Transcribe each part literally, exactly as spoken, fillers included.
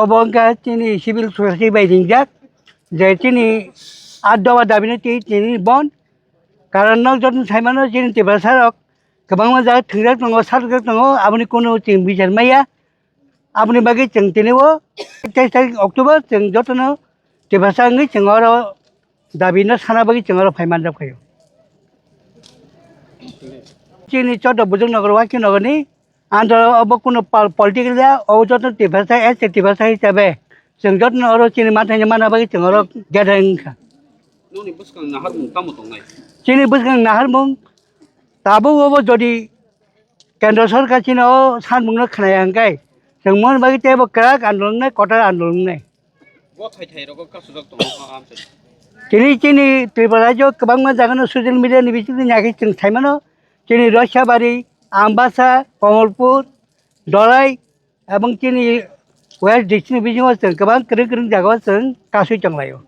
Obo wngkha chini civil society bai ringjak, je chini aa doba dabino twi tini bon. Karon nok joto saimano chini Tiprasa rok kwbangma jaga thwngjak tongo, sarjak tongo, aboni kunu chwng bichar maya. Aboni bagwi chwng tini o teis tarik October chwng jotono Tiprasa wngwi chwng oro dabino sana bagwi chwng oro phai manjak phaio. Chini choto Bujong Nagar, Waikhe Nagarni under obo kunu pol-, political ya, obo joto Tiprasa, as a Tiprasa hisabe chwng jotono oro chini manthai mana bagwi chwng oro gathering wngkha. Noni bwskang naharmung tamo tongnai? Chini bwskang naharmung tabuk obo jodi Kendra sorkar chini o sanmungno khnaya hwnkhe, chwng mon bagwi teibo kwrak andolong nai, kotor andolong nai. Bo thai thai rogo kasujak tongo, ah, amchai. Chini, chini Tripura rajyo kwbangma jagano social media ni bisingtwi naikhe chwng saimano, chini Roisabari, Ambasa, Komolpur, Dolai, ebong chini West District ni bisingo chwng kwbang kwrwng kwrwng jagao chwng kasui tonglaio.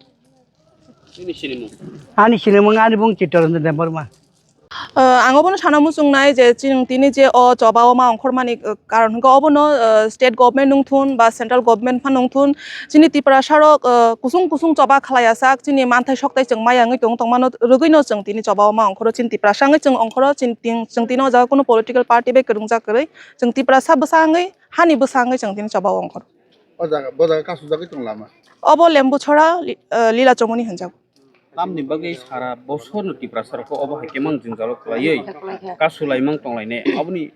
Nini sinimung? Ani sinimung ani bung Chittaranjan Debbarma. Uh, ang obono sana muchungnai je chini tini je o choba o ma ongkhormani, uh, karon hwnkhe obono, uh, state government nungthun ba central government pha nungthun, chini Tiprasa rok, uh, kusung kusung choba khlaiya sak, chini manthai soktai chwng maya wngwi tong tongmano rwgwino chwng tini choba o ma ongkhoro, chini Tiprasa wngwi chwng ongkhoro, chini tin-, chwng tini o jaga kunu political party bai kwrwngjak kwrwi, chwng Tiprasa bwsa wngwi, hani bwsa wngwi chwng tini choba o ongkhoro. O jaga, bo jaga kasujagwi tong lama? Obo Lembuchora, li-, uh, Lila Chomoni hinjago. Tamni bagwi sara bosorno Tiprasa rokho obo hai khe mang jwngjalo khlaiwi kasulaimang tonglainai. Aboni,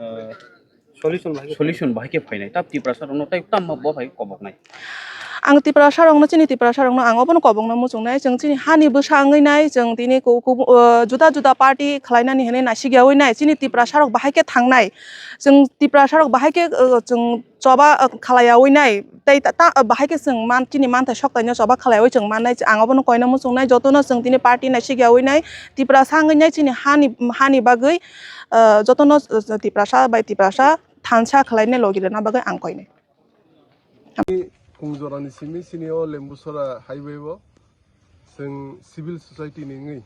uh, solution bahai khe phainai. Tab Tiprasa rokno tei tamma bo hai koboknai. Ang Tiprasa rokno, chini Tiprasa rokno ang obono kobokno muchungnai. Chwng chini hani bwsa wngwi nai, chwng tini ku-, ku-, uh, juda juda party khlainani hinwi naisik yaui nai. Chini Tiprasa rok bahai khe thangnai. Chwng Tiprasa rok bahai khe, uh, chwng choba, uh, khlaiyaui nai, tei ta, ta, uh, bahai khe chwng man, chini manthai soktaino choba khlaiyaui chwng mannai, ang obono koina muchungnai, jotono chwng tini party naisik yaui nai, Tiprasa wngwi nai chini hani, hani bagwi, uh, jotono, uh, Tiprasa bai Tiprasa thansa khlainai logi rwna bagwi ang koinai. Phung jorani simi chini o Lembusora highway o chwng civil society ni wngwi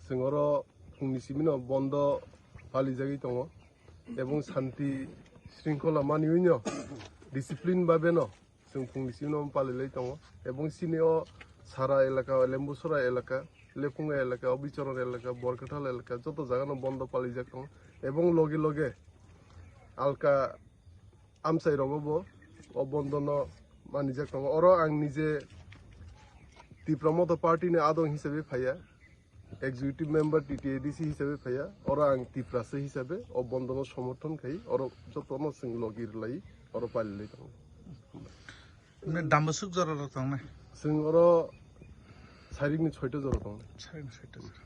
chwng oro phungni simino bondo palijagwi tongo, ebong santi shringkhola maniwino discipline babeno chwng phungni simino palilai tongo, ebong chini o sara elaka, Lembusora elaka, Lephunga elaka, Obichoron elaka, Borkathal elaka, joto jagano bondo palijak tongo, ebong loge loge alka amchai rogo bo o bondo no manijak tongo. Oro ang nije Tipra Motha Party ni adong hisabe phaiya, executive member T T A D C hisabe phaiya, oro ang Tiprasa hisabe o bondo no somorthon khai, oro joto no chwng logi rwlai, oro palilai tongo. Nini dambasuk jora rok tongnai? Chwng oro sairik ni soita jora tongnai. Sairik ni soita jora.